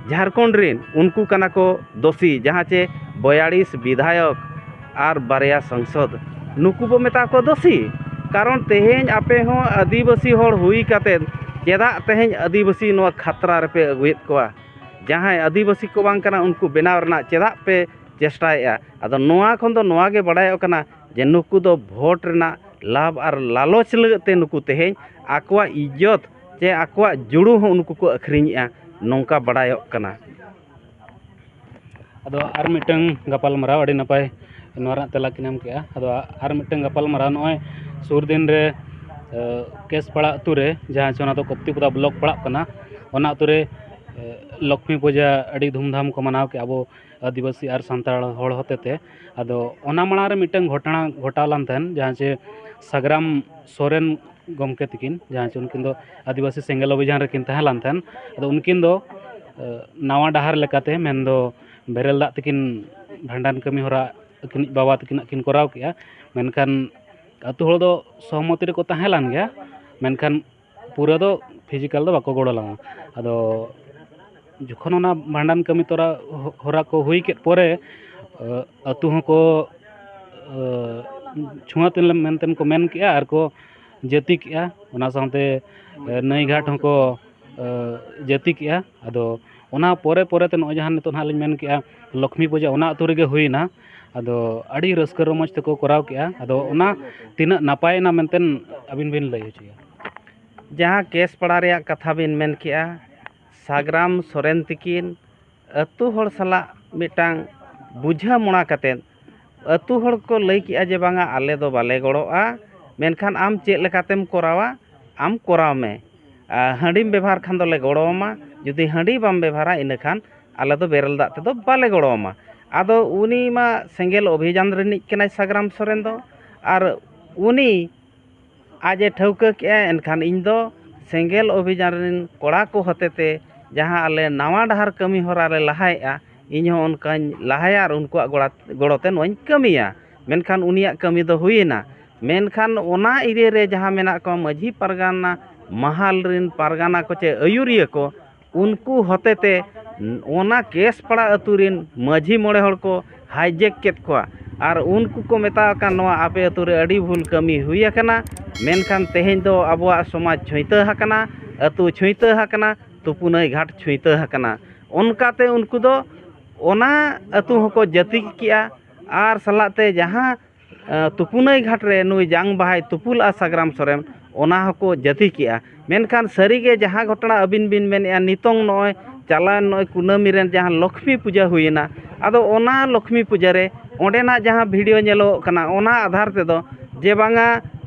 ᱡᱷᱟᱲᱠᱷᱚᱸᱰ ᱨᱤᱱ, ᱩᱱᱠᱩ ᱠᱟᱱᱟ ᱠᱚ ᱫᱳᱥᱤ, ᱡᱟᱦᱟᱸ ᱪᱮ ᱵᱚᱭᱟᱲᱤᱥ ᱵᱤᱫᱷᱟᱭᱚᱠ ᱟᱨ ᱵᱟᱨᱭᱟ ᱥᱚᱝᱥᱚᱫᱽ, ᱱᱩᱠᱩ ᱵᱚ ᱢᱮᱛᱟ ᱠᱚᱣᱟ ᱫᱳᱥᱤ᱾ ᱠᱟᱨᱚᱱ ᱛᱮᱦᱮᱧ ᱟᱯᱮ ᱦᱚᱸ ᱟᱹᱫᱤᱵᱟᱹᱥᱤ ᱦᱚᱲ ᱦᱩᱭ ᱠᱟᱛᱮᱫ ᱪᱮᱫᱟᱜ ᱛᱮᱦᱮᱧ ᱟᱹᱫᱤᱵᱟᱹᱥᱤ ᱱᱚᱣᱟ ᱠᱷᱟᱛᱨᱟ ᱨᱮᱯᱮ ᱟᱹᱜᱩᱭᱮᱫ ᱠᱚᱣᱟ? ᱡᱟᱦᱟᱸᱭ ᱟᱹᱫᱤᱵᱟᱹᱥᱤ ᱠᱚ ᱵᱟᱝ ᱠᱟᱱᱟ, ᱩᱱᱠᱩ ᱵᱮᱱᱟᱣ ᱨᱮᱱᱟᱜ ᱪᱮᱫᱟᱜ ᱯᱮ ᱪᱮᱥᱴᱟᱭᱮᱫᱼᱟ? ᱟᱫᱚ ᱱᱚᱣᱟ ᱠᱷᱚᱱ ᱫᱚ ᱱᱚᱣᱟ ᱜᱮ ᱵᱟᱲᱟᱭᱚᱜ ᱠᱟᱱᱟ ᱡᱮ ᱱᱩᱠᱩ ᱫᱚ ᱵᱷᱳᱴ ᱨᱮᱱᱟᱜ ᱞᱟᱵᱷ ᱟᱨ ᱞᱟᱞᱚᱪ ᱞᱟᱹᱜᱤᱫ ᱛᱮ ᱱᱩᱠᱩ ᱛᱮᱦᱮᱧ ᱟᱠᱚᱣᱟᱜ ᱤᱡᱽᱡᱚᱛ ᱪᱮ ᱟᱠᱚᱣᱟᱜ ᱡᱩᱲᱩ ᱦᱚᱸ ᱱᱩᱠᱩ ᱠᱚ ᱟᱹᱠᱷᱨᱤᱧᱮᱫᱼᱟ, ᱱᱚᱝᱠᱟ ᱵᱟᱲᱟᱭᱚᱜ ᱠᱟᱱᱟ᱾ ᱟᱫᱚ ᱟᱨ ᱢᱤᱫᱴᱟᱝ ᱜᱟᱯᱟᱞᱢᱟᱨᱟᱣ, ᱟᱹᱰᱤ ᱱᱟᱯᱟᱭ ᱱᱚᱣᱟ ᱨᱮᱱᱟᱜ ᱛᱮᱞᱟ ᱠᱤᱱ ᱮᱢ ᱠᱮᱜᱼᱟ᱾ ᱟᱫᱚ ᱟᱨ ᱢᱤᱫᱴᱟᱝ ᱜᱟᱯᱟᱞᱢᱟᱨᱟᱣ, ᱱᱚᱜᱼᱚᱭ ᱥᱩᱨ ᱫᱤᱱ ᱨᱮ, ᱮ, ᱠᱮᱥᱯᱟᱲᱟ ᱟᱹᱛᱩ ᱨᱮ, ᱡᱟᱦᱟᱸ ᱪᱮ ᱚᱱᱟ ᱫᱚ ᱠᱚᱯᱛᱤᱯᱚᱫᱟ ᱵᱞᱚᱠ ᱯᱟᱲᱟᱜ ᱠᱟᱱᱟ, ᱚᱱᱟ ᱟᱹᱛᱩ ᱨᱮ, ᱮ, ᱞᱚᱠᱠᱷᱢᱤ ᱯᱩᱡᱟ ᱟᱹᱰᱤ ᱫᱷᱩᱢᱫᱷᱟᱢ ᱠᱚ ᱢᱟᱱᱟᱣ ᱠᱮᱜᱼᱟ ᱟᱵᱚ ᱟᱹᱫᱤᱵᱟᱹᱥᱤ ᱟᱨ ᱥᱟᱱᱛᱟᱲ ᱦᱚᱲ ᱦᱚᱛᱮᱛᱮ᱾ ᱟᱫᱚ ᱚᱱᱟ ᱢᱟᱲᱟᱝ ᱨᱮ ᱢᱤᱫᱴᱟᱝ ᱜᱷᱚᱴᱚᱱᱟ ᱜᱷᱚᱴᱟᱣ ᱞᱮᱱ ᱛᱟᱦᱮᱸᱱ, ᱡᱟᱦᱟᱸ ᱪᱮ ᱥᱟᱜᱽᱨᱟᱢ ᱥᱚᱨᱮᱱ ᱜᱚᱢᱠᱮ ᱛᱟᱹᱠᱤᱱ, ᱡᱟᱦᱟᱸ ᱪᱮ ᱩᱱᱠᱤᱱ ᱫᱚ ᱟᱹᱫᱤᱵᱟᱹᱥᱤ ᱥᱮᱸᱜᱮᱞ ᱚᱵᱷᱤᱡᱟᱱ ᱨᱮᱠᱤᱱ ᱛᱟᱦᱮᱸ ᱞᱮᱱ ᱛᱟᱦᱮᱸᱱ᱾ ᱟᱫᱚ ᱩᱱᱠᱤᱱ ᱫᱚ, ᱮ, ᱱᱟᱣᱟ ᱰᱟᱦᱟᱨ ᱞᱮᱠᱟᱛᱮ, ᱢᱮᱱᱫᱚ ᱵᱮᱨᱮᱞ ᱫᱟᱜ ᱛᱮᱠᱤᱱ ᱵᱷᱟᱸᱰᱟᱱ ᱠᱟᱹᱢᱤ ᱦᱚᱨᱟ ᱟᱹᱠᱤᱱᱤᱡ ᱵᱟᱵᱟ ᱛᱟᱹᱠᱤᱱᱟᱜ ᱠᱤᱱ ᱠᱚᱨᱟᱣ ᱠᱮᱜᱼᱟ᱾ ᱢᱮᱱᱠᱷᱟᱱ ᱟᱹᱛᱩ ᱦᱚᱲ ᱫᱚ ᱥᱚᱦᱚᱢᱚᱛᱤ ᱨᱮᱠᱚ ᱛᱟᱦᱮᱸ ᱞᱮᱱ ᱜᱮᱭᱟ, ᱢᱮᱱᱠᱷᱟᱱ ᱯᱩᱨᱟᱹ ᱫᱚ ᱯᱷᱤᱡᱤᱠᱟᱞ ᱫᱚ ᱵᱟᱠᱚ ᱜᱚᱲᱚ ᱞᱮᱱᱟ᱾ ᱟᱫᱚ ᱡᱚᱠᱷᱚᱱ ᱚᱱᱟ ᱵᱷᱟᱸᱰᱟᱱ ᱠᱟᱹᱢᱤ ᱛᱚᱨᱟ ᱦᱚ- ᱦᱚᱨᱟ ᱠᱚ ᱦᱩᱭ ᱠᱮᱫ ᱯᱚᱨᱮ, ᱟᱹ, ᱟᱹᱛᱩ ᱦᱚᱸᱠᱚ, ᱟᱹ, ᱪᱷᱩᱣᱟᱹ ᱛᱮ ᱢᱮᱱᱛᱮ ᱠᱚ ᱢᱮᱱ ᱠᱮᱜᱼᱟ ᱟᱨ ᱠᱚ ᱡᱟᱹᱛᱤ ᱠᱮᱜᱼᱟ᱾ ᱚᱱᱟ ᱥᱟᱶᱛᱮ, ᱟᱹ, ᱱᱟᱹᱭ ᱜᱷᱟᱴ ᱦᱚᱸᱠᱚ, ᱟᱹ, ᱡᱟᱹᱛᱤ ᱠᱮᱜᱼᱟ᱾ ᱟᱫᱚ ᱚᱱᱟ ᱯᱚᱨᱮ ᱯᱚᱨᱮ ᱛᱮ ᱱᱚᱜᱼᱚᱭ ᱡᱟᱦᱟᱸ ᱱᱤᱛᱚᱜ ᱱᱟᱦᱟᱜ ᱞᱤᱧ ᱢᱮᱱ ᱠᱮᱜᱼᱟ, ᱞᱚᱠᱷᱢᱤ ᱯᱩᱡᱟᱹ, ᱚᱱᱟ ᱟᱹᱛᱩ ᱨᱮᱜᱮ ᱦᱩᱭᱱᱟ᱾ ᱟᱫᱚ ᱟᱹᱰᱤ ᱨᱟᱹᱥᱠᱟᱹ ᱨᱚᱢᱚᱡᱽ ᱛᱮᱠᱚ ᱠᱚᱨᱟᱣ ᱠᱮᱜᱼᱟ᱾ ᱟᱫᱚ ᱚᱱᱟ ᱛᱤᱱᱟᱹᱜ ᱱᱟᱯᱟᱭᱮᱱᱟ ᱢᱮᱱᱛᱮ ᱟᱹᱵᱤᱱ ᱵᱤᱱ ᱞᱟᱹᱭ ᱦᱚᱪᱚᱭᱟ? ᱡᱟᱦᱟᱸ ᱠᱮᱥ ᱯᱟᱲᱟ ᱨᱮᱭᱟᱜ ᱠᱟᱛᱷᱟ ᱵᱤᱱ ᱢᱮᱱ ᱠᱮᱜᱼᱟ, ᱥᱟᱜᱽᱨᱟᱢ ᱥᱚᱨᱮᱱ ᱛᱤᱠᱤᱱ ᱟᱹᱛᱩ ᱦᱚᱲ ᱥᱟᱞᱟᱜ ᱢᱤᱫᱴᱟᱝ ᱵᱩᱡᱷᱟᱹᱣ ᱢᱚᱱᱟ ᱠᱟᱛᱮᱫ ᱟᱹᱛᱩ ᱦᱚᱲ ᱠᱚ ᱞᱟᱹᱭ ᱠᱮᱜᱼᱟ ᱡᱮ, "ᱵᱟᱝᱟ, ᱟᱞᱮ ᱫᱚ ᱵᱟᱞᱮ ᱜᱚᱲᱚᱜᱼᱟ, ᱢᱮᱱᱠᱷᱟᱱ ᱟᱢ ᱪᱮᱫ ᱞᱮᱠᱟᱛᱮᱢ ᱠᱚᱨᱟᱣᱟ, ᱟᱢ ᱠᱚᱨᱟᱣ ᱢᱮ᱾ ᱟᱨ ᱦᱟᱺᱰᱤᱢ ᱵᱮᱵᱷᱟᱨ ᱠᱷᱟᱱ ᱫᱚᱞᱮ ᱜᱚᱲᱚᱣᱟᱢᱟ, ᱡᱩᱫᱤ ᱦᱟᱺᱰᱤ ᱵᱟᱢ ᱵᱮᱵᱷᱟᱨᱟ, ᱤᱱᱟᱹᱠᱷᱟᱱ ᱟᱞᱮ ᱫᱚ ᱵᱮᱨᱮᱞ ᱫᱟᱜ ᱛᱮᱫᱚ ᱵᱟᱞᱮ ᱜᱚᱲᱚᱣᱟᱢᱟ᱾" ᱟᱫᱚ ᱩᱱᱤ ᱢᱟ ᱥᱮᱸᱜᱮᱞ ᱚᱵᱷᱤᱡᱟᱱ ᱨᱤᱱᱤᱡ ᱠᱟᱱᱟᱭ ᱥᱟᱜᱽᱨᱟᱢ ᱥᱚᱨᱮᱱ ᱫᱚ, ᱟᱨ ᱩᱱᱤ ᱟᱡ ᱮ ᱴᱷᱟᱹᱣᱠᱟᱹ ᱠᱮᱜᱼᱟ, ᱮᱱᱠᱷᱟᱱ ᱤᱧ ᱫᱚ ᱥᱮᱸᱜᱮᱞ ᱚᱵᱷᱤᱡᱟᱱ ᱨᱮᱱ ᱠᱚᱲᱟ ᱠᱚ ᱦᱚᱛᱮᱛᱮ ᱡᱟᱦᱟᱸ ᱟᱞᱮ ᱱᱟᱣᱟ ᱰᱟᱦᱟᱨ ᱠᱟᱹᱢᱤ ᱦᱚᱨᱟ ᱞᱮ ᱞᱟᱦᱟᱭᱮᱜᱼᱟ, ᱤᱧ ᱦᱚᱸ ᱚᱱᱠᱟᱧ ᱞᱟᱦᱟᱭᱟ ᱟᱨ ᱩᱱᱠᱩᱣᱟᱜ ᱜᱚᱲᱟ-, ᱜᱚᱲᱚ ᱛᱮ ᱱᱚᱣᱟᱧ ᱠᱟᱹᱢᱤᱭᱟ᱾ ᱢᱮᱱᱠᱷᱟᱱ ᱩᱱᱤᱭᱟᱜ ᱠᱟᱹᱢᱤ ᱫᱚ ᱦᱩᱭᱮᱱᱟ᱾ ᱢᱮᱱᱠᱷᱟᱱ ᱚᱱᱟ ᱮᱨᱤᱭᱟ ᱨᱮ ᱡᱟᱦᱟᱸ ᱢᱮᱱᱟᱜ ᱠᱚᱣᱟ ᱢᱟᱹᱡᱷᱤ ᱯᱟᱨᱜᱟᱱᱟ ᱢᱟᱦᱟᱞ ᱨᱮᱱ ᱯᱟᱨᱜᱟᱱᱟ ᱠᱚ ᱪᱮ ᱟᱹᱭᱩᱨᱤᱭᱟᱹ ᱠᱚ, ᱩᱱᱠᱩ ᱦᱚᱛᱮᱛᱮ ᱚᱱᱟ ᱠᱮᱥ ᱯᱟᱲᱟ ᱟᱹᱛᱩ ᱨᱮᱱ ᱢᱟᱹᱡᱷᱤ ᱢᱚᱬᱮ ᱦᱚᱲ ᱠᱚ ᱦᱟᱭᱡᱮᱠ ᱠᱮᱫ ᱠᱚᱣᱟ᱾ ᱟᱨ ᱩᱱᱠᱩ ᱠᱚ ᱢᱮᱛᱟ ᱟᱠᱟᱱ, "ᱱᱚᱣᱟ ᱟᱯᱮ ᱟᱹᱛᱩ ᱨᱮ ᱟᱹᱰᱤ ᱵᱷᱩᱞ ᱠᱟᱹᱢᱤ ᱦᱩᱭ ᱟᱠᱟᱱᱟ, ᱢᱮᱱᱠᱷᱟᱱ ᱛᱮᱦᱮᱧ ᱫᱚ ᱟᱵᱚᱣᱟᱜ ᱥᱚᱢᱟᱡᱽ ᱪᱷᱩᱭᱛᱟᱹ ᱟᱠᱟᱱᱟ, ᱟᱹᱛᱩ ᱪᱷᱩᱭᱛᱟᱹ ᱟᱠᱟᱱᱟ, ᱛᱩᱯᱩᱱᱟᱹᱭ ᱜᱷᱟᱴ ᱪᱷᱩᱭᱛᱟᱹ ᱟᱠᱟᱱᱟ᱾" ᱚᱱᱠᱟᱛᱮ ᱩᱱᱠᱩ ᱫᱚ ᱚᱱᱟ ᱟᱹᱛᱩ ᱦᱚᱸᱠᱚ ᱡᱟᱹᱛᱤ ᱠᱮᱜᱼᱟ᱾ ᱟᱨ ᱥᱟᱞᱟᱜ ᱛᱮ ᱡᱟᱦᱟᱸ ᱟᱸ, ᱛᱩᱯᱩᱱᱟᱹᱭ ᱜᱷᱟᱴ ᱨᱮ ᱱᱩᱭ ᱡᱟᱝ ᱵᱟᱦᱟᱭ ᱛᱩᱯᱩᱞᱟᱜᱼᱟ ᱥᱟᱜᱽᱨᱟᱢ ᱥᱚᱨᱮᱱ, ᱚᱱᱟ ᱦᱚᱸᱠᱚ ᱡᱟᱹᱛᱤ ᱠᱮᱜᱼᱟ᱾ ᱢᱮᱱᱠᱷᱟᱱ ᱥᱟᱹᱨᱤᱜᱮ ᱡᱟᱦᱟᱸ ᱜᱷᱚᱴᱚᱱᱟ ᱟᱹᱵᱤᱱ ᱵᱤᱱ ᱢᱮᱱᱮᱜᱼᱟ, ᱱᱤᱛᱚᱝ ᱱᱚᱜᱼᱚᱭ ᱪᱟᱞᱟᱣᱮᱱ ᱱᱚᱜᱼᱚᱭ ᱠᱩᱱᱟᱹᱢᱤ ᱨᱮᱱ ᱡᱟᱦᱟᱸ ᱞᱚᱠᱷᱢᱤ ᱯᱩᱡᱟᱹ ᱦᱩᱭᱮᱱᱟ, ᱟᱫᱚ ᱚᱱᱟ ᱞᱚᱠᱷᱢᱤ ᱯᱩᱡᱟᱹ ᱨᱮ ᱚᱸᱰᱮᱱᱟᱜ ᱡᱟᱦᱟᱸ ᱵᱷᱤᱰᱤᱭᱳ ᱧᱮᱞᱚᱜᱚᱜ ᱠᱟᱱᱟ, ᱚᱱᱟ ᱟᱫᱷᱟᱨ ᱛᱮᱫᱚ ᱡᱮ ᱵᱟᱝᱟ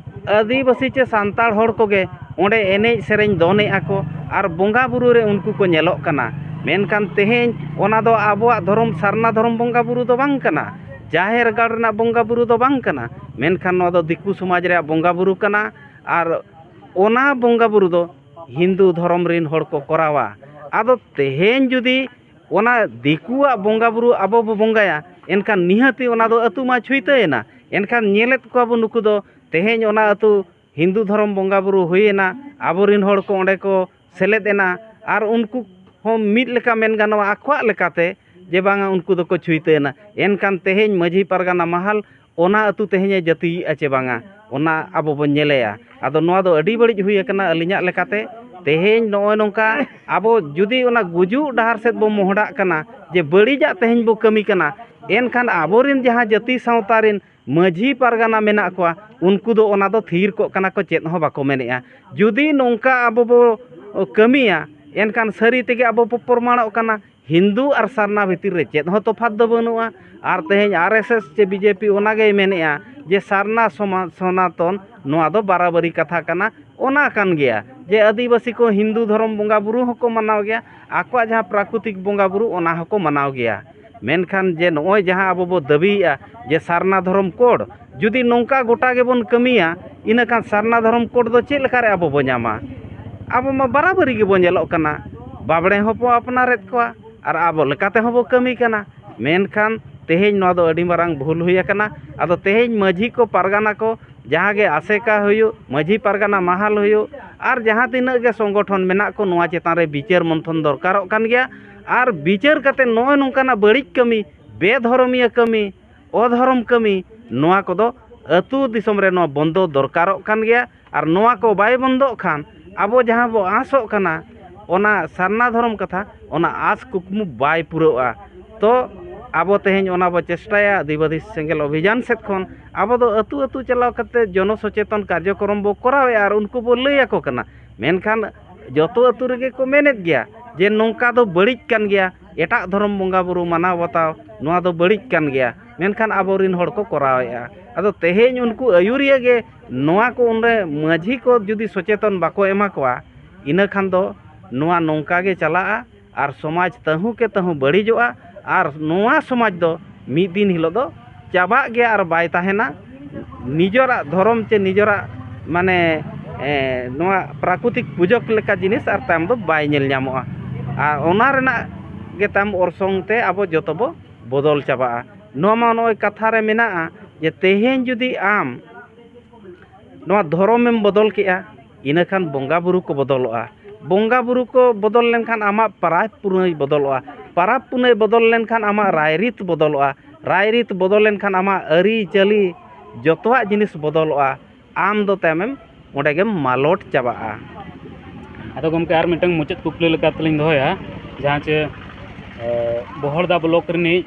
ᱟᱹᱫᱤᱵᱟᱹᱥᱤ ᱪᱮ ᱥᱟᱱᱛᱟᱲ ᱦᱚᱲ ᱠᱚᱜᱮ ᱚᱸᱰᱮ ᱮᱱᱮᱡ ᱥᱮᱨᱮᱧ ᱫᱚᱱᱮᱜᱼᱟ ᱠᱚ ᱟᱨ ᱵᱚᱸᱜᱟ ᱵᱩᱨᱩ ᱨᱮ ᱩᱱᱠᱩ ᱠᱚ ᱧᱮᱞᱚᱜ ᱠᱟᱱᱟ᱾ ᱢᱮᱱᱠᱷᱟᱱ ᱛᱮᱦᱮᱧ ᱚᱱᱟ ᱫᱚ ᱟᱵᱚᱣᱟᱜ ᱫᱷᱚᱨᱚᱢ, ᱥᱟᱨᱱᱟ ᱫᱷᱚᱨᱚᱢ ᱵᱚᱸᱜᱟ ᱵᱩᱨᱩ ᱫᱚ ᱵᱟᱝ ᱠᱟᱱᱟ, ᱡᱟᱦᱮᱨ ᱜᱟᱲ ᱨᱮᱱᱟᱜ ᱵᱚᱸᱜᱟ ᱵᱩᱨᱩ ᱫᱚ ᱵᱟᱝ ᱠᱟᱱᱟ, ᱢᱮᱱᱠᱷᱟᱱ ᱱᱚᱣᱟ ᱫᱚ ᱫᱤᱠᱩ ᱥᱚᱢᱟᱡᱽ ᱨᱮᱭᱟᱜ ᱵᱚᱸᱜᱟ ᱵᱩᱨᱩ ᱠᱟᱱᱟ᱾ ᱟᱨ ᱚᱱᱟ ᱵᱚᱸᱜᱟ ᱵᱩᱨᱩ ᱫᱚ ᱦᱤᱱᱫᱩ ᱫᱷᱚᱨᱚᱢ ᱨᱮᱱ ᱦᱚᱲ ᱠᱚ ᱠᱚᱨᱟᱣᱟ᱾ ᱟᱫᱚ ᱛᱮᱦᱮᱧ ᱡᱩᱫᱤ ᱚᱱᱟ ᱫᱤᱠᱩᱣᱟᱜ ᱵᱚᱸᱜᱟ ᱵᱩᱨᱩ ᱟᱵᱚ ᱵᱚ ᱵᱚᱸᱜᱟᱭᱟ, ᱮᱱᱠᱷᱟᱱ ᱱᱤᱦᱟᱹᱛᱤ ᱚᱱᱟ ᱫᱚ ᱟᱹᱛᱩ ᱢᱟ ᱪᱷᱩᱭᱛᱟᱹᱭᱮᱱᱟ᱾ ᱮᱱᱠᱷᱟᱱ ᱧᱮᱞᱮᱫ ᱠᱚᱣᱟ ᱵᱚ ᱱᱩᱠᱩ ᱫᱚ ᱛᱮᱦᱮᱧ ᱚᱱᱟ ᱟᱹᱛᱩ ᱦᱤᱱᱫᱩ ᱫᱷᱚᱨᱚᱢ ᱵᱚᱸᱜᱟ ᱵᱩᱨᱩ ᱦᱩᱭᱮᱱᱟ, ᱟᱵᱚᱨᱮᱱ ᱦᱚᱲ ᱠᱚ ᱚᱸᱰᱮ ᱠᱚ ᱥᱮᱞᱮᱫ ᱮᱱᱟ, ᱟᱨ ᱩᱱᱠᱩ ᱦᱚᱸ ᱢᱤᱫ ᱞᱮᱠᱟ ᱢᱮᱱ ᱜᱟᱱᱚᱜᱼᱟ, ᱟᱠᱚᱣᱟᱜ ᱞᱮᱠᱟᱛᱮ ᱡᱮ ᱵᱟᱝᱟ ᱩᱱᱠᱩ ᱫᱚᱠᱚ ᱪᱷᱩᱭᱛᱟᱹᱭᱮᱱᱟ᱾ ᱮᱱᱠᱷᱟᱱ ᱛᱮᱦᱮᱧ ᱢᱟᱹᱡᱷᱤ ᱯᱟᱨᱜᱟᱱᱟ ᱢᱟᱦᱟᱞ ᱚᱱᱟ ᱟᱹᱛᱩ ᱛᱮᱦᱮᱧᱮ ᱡᱟᱹᱛᱤᱭᱮᱜᱼᱟ ᱪᱮ ᱵᱟᱝᱟ, ᱚᱱᱟ ᱟᱵᱚ ᱵᱚᱱ ᱧᱮᱞᱮᱜᱼᱟ᱾ ᱟᱫᱚ ᱱᱚᱣᱟ ᱫᱚ ᱟᱹᱰᱤ ᱵᱟᱹᱲᱤᱡ ᱦᱩᱭ ᱟᱠᱟᱱᱟ ᱟᱹᱞᱤᱧᱟᱜ ᱞᱮᱠᱟᱛᱮ᱾ ᱛᱮᱦᱮᱧ ᱱᱚᱜᱼᱚᱭ ᱱᱚᱝᱠᱟ ᱟᱵᱚ ᱡᱩᱫᱤ ᱚᱱᱟ ᱜᱩᱡᱩᱜ ᱰᱟᱦᱟᱨ ᱥᱮᱫ ᱵᱚ ᱢᱚᱦᱰᱟᱜ ᱠᱟᱱᱟ, ᱡᱮ ᱵᱟᱹᱲᱤᱡᱟᱜ ᱛᱮᱦᱮᱧ ᱵᱚ ᱠᱟᱹᱢᱤ ᱠᱟᱱᱟ, ᱮᱱᱠᱷᱟᱱ ᱟᱵᱚᱨᱮᱱ ᱡᱟᱦᱟᱸ ᱡᱟᱹᱛᱤ ᱥᱟᱶᱛᱟ ᱨᱮᱱ ᱢᱟᱹᱡᱷᱤ ᱯᱟᱨᱜᱟᱱᱟ ᱢᱮᱱᱟᱜ ᱠᱚᱣᱟ, ᱩᱱᱠᱩ ᱫᱚ ᱚᱱᱟ ᱫᱚ ᱛᱷᱤᱨ ᱠᱚᱜ ᱠᱟᱱᱟ ᱠᱚ, ᱪᱮᱫ ᱦᱚᱸ ᱵᱟᱠᱚ ᱢᱮᱱᱮᱜᱼᱟ᱾ ᱡᱩᱫᱤ ᱱᱚᱝᱠᱟ ᱟᱵᱚ ᱵᱚ ᱠᱟᱹᱢᱤᱭᱟ, ᱮᱱᱠᱷᱟᱱ ᱥᱟᱹᱨᱤ ᱛᱮᱜᱮ ᱟᱵᱚ ᱵᱚ ᱯᱨᱚᱢᱟᱬᱚᱜ ᱠᱟᱱᱟ᱾ ᱦᱤᱱᱫᱩ ᱟᱨ ᱥᱟᱨᱱᱟ ᱵᱷᱤᱛᱤᱨ ᱨᱮ ᱪᱮᱫ ᱦᱚᱸ ᱛᱚᱯᱷᱟᱛ ᱫᱚ ᱵᱟᱹᱱᱩᱜᱼᱟ᱾ ᱟᱨ ᱛᱮᱦᱮᱧ ᱟᱨ ᱮᱥ ᱮᱥ ᱪᱮ ᱵᱤ ᱡᱮ ᱯᱤ ᱚᱱᱟ ᱜᱮᱭ ᱢᱮᱱᱮᱜᱼᱟ ᱡᱮ ᱥᱟᱨᱱᱟ ᱥᱚᱢᱟ-, ᱥᱚᱱᱟᱛᱚᱱ ᱱᱚᱣᱟ ᱫᱚ ᱵᱟᱨᱟᱵᱟᱹᱨᱤ ᱠᱟᱛᱷᱟ ᱠᱟᱱᱟ᱾ ᱚᱱᱟ ᱠᱟᱱ ᱜᱮᱭᱟ ᱡᱮ ᱟᱹᱫᱤᱵᱟᱹᱥᱤ ᱠᱚ ᱦᱤᱱᱫᱩ ᱫᱷᱚᱨᱚᱢ ᱵᱚᱸᱜᱟ ᱵᱩᱨᱩ ᱦᱚᱸᱠᱚ ᱢᱟᱱᱟᱣ ᱜᱮᱭᱟ, ᱟᱠᱚᱣᱟᱜ ᱡᱟᱦᱟᱸ ᱯᱨᱟᱠᱨᱤᱛᱤᱠ ᱵᱚᱸᱜᱟ ᱵᱩᱨᱩ ᱚᱱᱟ ᱦᱚᱸᱠᱚ ᱢᱟᱱᱟᱣ ᱜᱮᱭᱟ᱾ ᱢᱮᱱᱠᱷᱟᱱ ᱡᱮ ᱱᱚᱜᱼᱚᱭ ᱡᱟᱦᱟᱸ ᱟᱵᱚ ᱵᱚ ᱫᱟᱹᱵᱤᱭᱮᱜᱼᱟ ᱡᱮ ᱥᱟᱨᱱᱟ ᱫᱷᱚᱨᱚᱢ ᱠᱳᱰ, ᱡᱩᱫᱤ ᱱᱚᱝᱠᱟ ᱜᱚᱴᱟ ᱜᱮᱵᱚᱱ ᱠᱟᱹᱢᱤᱭᱟ, ᱤᱱᱟᱹᱠᱷᱟᱱ ᱥᱟᱨᱱᱟ ᱫᱷᱚᱨᱚᱢ ᱠᱳᱰ ᱫᱚ ᱪᱮᱫ ᱞᱮᱠᱟᱨᱮ ᱟᱵᱚ ᱵᱚ ᱧᱟᱢᱟ? ᱟᱵᱚ ᱢᱟ ᱵᱟᱨᱟᱵᱟᱹᱨᱤ ᱜᱮᱵᱚ ᱧᱮᱞᱚᱜ ᱠᱟᱱᱟ, ᱵᱟᱵᱽᱲᱮ ᱦᱚᱸᱵᱚ ᱟᱯᱱᱟᱨᱮᱫ ᱠᱚᱣᱟ ᱟᱨ ᱟᱵᱚ ᱞᱮᱠᱟ ᱛᱮᱦᱚᱸ ᱵᱚ ᱠᱟᱹᱢᱤ ᱠᱟᱱᱟ᱾ ᱢᱮᱱᱠᱷᱟᱱ ᱛᱮᱦᱮᱧ ᱱᱚᱣᱟ ᱫᱚ ᱟᱹᱰᱤ ᱢᱟᱨᱟᱝ ᱵᱷᱩᱞ ᱦᱩᱭ ᱟᱠᱟᱱᱟ᱾ ᱟᱫᱚ ᱛᱮᱦᱮᱧ ᱢᱟᱹᱡᱷᱤ ᱠᱚ, ᱯᱟᱨᱜᱟᱱᱟ ᱠᱚ, ᱡᱟᱦᱟᱸ ᱜᱮ ᱟᱥᱮᱠᱟ ᱦᱩᱭᱩᱜ, ᱢᱟᱹᱡᱷᱤ ᱯᱟᱨᱜᱟᱱᱟ ᱢᱟᱦᱟᱞ ᱦᱩᱭᱩᱜ, ᱟᱨ ᱡᱟᱦᱟᱸ ᱛᱤᱱᱟᱹᱜ ᱜᱮ ᱥᱚᱝᱜᱚᱴᱷᱚᱱ ᱢᱮᱱᱟᱜ ᱠᱚ, ᱱᱚᱣᱟ ᱪᱮᱛᱟᱱ ᱨᱮ ᱵᱤᱪᱟᱹᱨ ᱢᱚᱱᱛᱷᱚᱱ ᱫᱚᱨᱠᱟᱨᱚᱜ ᱠᱟᱱ ᱜᱮᱭᱟ᱾ ᱟᱨ ᱵᱤᱪᱟᱹᱨ ᱠᱟᱛᱮ ᱱᱚᱜᱼᱚᱭ ᱱᱚᱝᱠᱟᱱᱟᱜ ᱵᱟᱹᱲᱤᱡ ᱠᱟᱹᱢᱤ, ᱵᱮᱫᱷᱚᱨᱚᱢᱤᱭᱟᱹ ᱠᱟᱹᱢᱤ, ᱚᱫᱷᱚᱨᱚᱢ ᱠᱟᱹᱢᱤ, ᱱᱚᱣᱟ ᱠᱚᱫᱚ ᱟᱹᱛᱩ ᱫᱤᱥᱚᱢ ᱨᱮ ᱱᱚᱣᱟ ᱵᱚᱱᱫᱚ ᱫᱚᱨᱠᱟᱨᱚᱜ ᱠᱟᱱ ᱜᱮᱭᱟ᱾ ᱟᱨ ᱱᱚᱣᱟ ᱠᱚ ᱵᱟᱭ ᱵᱚᱱᱫᱚᱜ ᱠᱷᱟᱱ ᱟᱵᱚ ᱡᱟᱦᱟᱸ ᱵᱚ ᱟᱸᱥᱚᱜ ᱠᱟᱱᱟ, ᱚᱱᱟ ᱥᱟᱨᱱᱟ ᱫᱷᱚᱨᱚᱢ ᱠᱟᱛᱷᱟ, ᱚᱱᱟ ᱟᱸᱥ ᱠᱩᱠᱢᱩ ᱵᱟᱭ ᱯᱩᱨᱟᱹᱜᱼᱟ᱾ ᱛᱚ ᱟᱵᱚ ᱛᱮᱦᱮᱧ ᱚᱱᱟ ᱵᱚ ᱪᱮᱥᱴᱟᱭᱟ, ᱟᱹᱫᱤᱵᱟᱹᱥᱤ ᱥᱮᱸᱜᱮᱞ ᱚᱵᱷᱤᱡᱟᱱ ᱥᱮᱫ ᱠᱷᱚᱱ ᱟᱵᱚ ᱫᱚ ᱟᱹᱛᱩ ᱟᱹᱛᱩ ᱪᱟᱞᱟᱣ ᱠᱟᱛᱮ ᱡᱚᱱᱚ ᱥᱚᱪᱮᱛᱚᱱ ᱠᱟᱨᱡᱚᱠᱨᱚᱢ ᱵᱚ ᱠᱚᱨᱟᱣᱮᱫᱼᱟ ᱟᱨ ᱩᱱᱠᱩ ᱵᱚ ᱞᱟᱹᱭ ᱟᱠᱚ ᱠᱟᱱᱟ᱾ ᱢᱮᱱᱠᱷᱟᱱ ᱡᱚᱛᱚ ᱟᱹᱛᱩ ᱨᱮᱜᱮ ᱠᱚ ᱢᱮᱱᱮᱫ ᱜᱮᱭᱟ ᱡᱮ ᱱᱚᱝᱠᱟ ᱫᱚ ᱵᱟᱹᱲᱤᱡ ᱠᱟᱱ ᱜᱮᱭᱟ, ᱮᱴᱟᱜ ᱫᱷᱚᱨᱚᱢ ᱵᱚᱸᱜᱟ ᱵᱩᱨᱩ ᱢᱟᱱᱟᱣ ᱵᱟᱛᱟᱣ, ᱱᱚᱣᱟ ᱫᱚ ᱵᱟᱹᱲᱤᱡ ᱠᱟᱱ ᱜᱮᱭᱟ᱾ ᱢᱮᱱᱠᱷᱟᱱ ᱟᱵᱚᱨᱮᱱ ᱦᱚᱲ ᱠᱚ ᱠᱚᱨᱟᱣᱮᱫᱼᱟ᱾ ᱟᱫᱚ ᱛᱮᱦᱮᱧ ᱩᱱᱠᱩ ᱟᱹᱭᱩᱨᱤᱭᱟᱹ ᱜᱮ ᱱᱚᱣᱟ ᱠᱚ ᱚᱸᱰᱮ ᱢᱟᱹᱡᱷᱤ ᱠᱚ ᱡᱩᱫᱤ ᱥᱚᱪᱮᱛᱚᱱ ᱵᱟᱠᱚ ᱮᱢᱟ ᱠᱚᱣᱟ, ᱤᱱᱟᱹ ᱠᱷᱟᱱ ᱫᱚ ᱱᱚᱣᱟ ᱱᱚᱝᱠᱟ ᱜᱮ ᱪᱟᱞᱟᱜᱼᱟ ᱟᱨ ᱥᱚᱢᱟᱡᱽ ᱛᱟᱹᱦᱩ ᱠᱮ ᱛᱟᱹᱦᱩ ᱵᱟᱹᱲᱤᱡᱚᱜᱼᱟ᱾ ᱟᱨ ᱱᱚᱣᱟ ᱥᱚᱢᱟᱡᱽ ᱫᱚ ᱢᱤᱫ ᱫᱤᱱ ᱦᱤᱞᱳᱜ ᱫᱚ ᱪᱟᱵᱟᱜ ᱜᱮᱭᱟ ᱟᱨ ᱵᱟᱭ ᱛᱟᱦᱮᱱᱟ᱾ ᱱᱤᱡᱚᱨᱟᱜ ᱫᱷᱚᱨᱚᱢ ᱪᱮ ᱱᱤᱡᱚᱨᱟᱜ ᱢᱟᱱᱮ, ᱮ, ᱱᱚᱣᱟ ᱯᱨᱟᱠᱨᱤᱛᱤᱠ ᱯᱩᱡᱚᱠ ᱞᱮᱠᱟ ᱡᱤᱱᱤᱥ ᱟᱨ ᱛᱟᱭᱚᱢ ᱫᱚ ᱵᱟᱭ ᱧᱮᱞ ᱧᱟᱢᱚᱜᱼᱟ᱾ ᱟᱨ ᱚᱱᱟ ᱨᱮᱱᱟᱜ ᱜᱮ ᱛᱟᱭᱚᱢ ᱚᱨᱥᱚᱝ ᱛᱮ ᱟᱵᱚ ᱡᱚᱛᱚ ᱵᱚ ᱵᱚᱫᱚᱞ ᱪᱟᱵᱟᱜᱼᱟ᱾ ᱱᱚᱣᱟ ᱢᱟ ᱱᱚᱜᱼᱚᱭ ᱠᱟᱛᱷᱟ ᱨᱮ ᱢᱮᱱᱟᱜᱼᱟ ᱡᱮ ᱛᱮᱦᱮᱧ ᱡᱩᱫᱤ ᱟᱢ ᱱᱚᱣᱟ ᱫᱷᱚᱨᱚᱢᱮᱢ ᱵᱚᱫᱚᱞ ᱠᱮᱜᱼᱟ, ᱤᱱᱟᱹᱠᱷᱟᱱ ᱵᱚᱸᱜᱟ ᱵᱩᱨᱩ ᱠᱚ ᱵᱚᱫᱚᱞᱚᱜᱼᱟ᱾ ᱵᱚᱸᱜᱟ ᱵᱩᱨᱩ ᱠᱚ ᱵᱚᱫᱚᱞ ᱞᱮᱱᱠᱷᱟᱱ ᱟᱢᱟᱜ ᱯᱟᱨᱟᱵᱽ ᱯᱩᱱᱟᱹᱭ ᱵᱚᱫᱚᱞᱚᱜᱼᱟ᱾ ᱯᱟᱨᱟᱵᱽ ᱯᱩᱱᱟᱹᱭ ᱵᱚᱫᱚᱞ ᱞᱮᱱᱠᱷᱟᱱ ᱟᱢᱟᱜ ᱨᱟᱭᱨᱤᱛ ᱵᱚᱫᱚᱞᱚᱜᱼᱟ᱾ ᱨᱟᱭᱨᱤᱛ ᱵᱚᱫᱚᱞ ᱞᱮᱱᱠᱷᱟᱱ ᱟᱢᱟᱜ ᱟᱹᱨᱤᱪᱟᱹᱞᱤ ᱡᱚᱛᱚᱣᱟᱜ ᱡᱤᱱᱤᱥ ᱵᱚᱫᱚᱞᱚᱜᱼᱟ᱾ ᱟᱢ ᱫᱚ ᱛᱟᱭᱚᱢᱮᱢ ᱚᱸᱰᱮ ᱜᱮᱢ ᱢᱟᱞᱚᱴ ᱪᱟᱵᱟᱜᱼᱟ᱾ ᱟᱫᱚ ᱜᱚᱢᱠᱮ, ᱟᱨ ᱢᱤᱫᱴᱟᱝ ᱢᱩᱪᱟᱹᱫ ᱠᱩᱠᱞᱤ ᱞᱮᱠᱟ ᱛᱮᱞᱤᱧ ᱫᱚᱦᱚᱭᱟ, ᱡᱟᱦᱟᱸ ᱪᱮ, ᱮ, ᱵᱚᱦᱚᱲᱫᱟ ᱵᱞᱚᱠ ᱨᱤᱱᱤᱡ,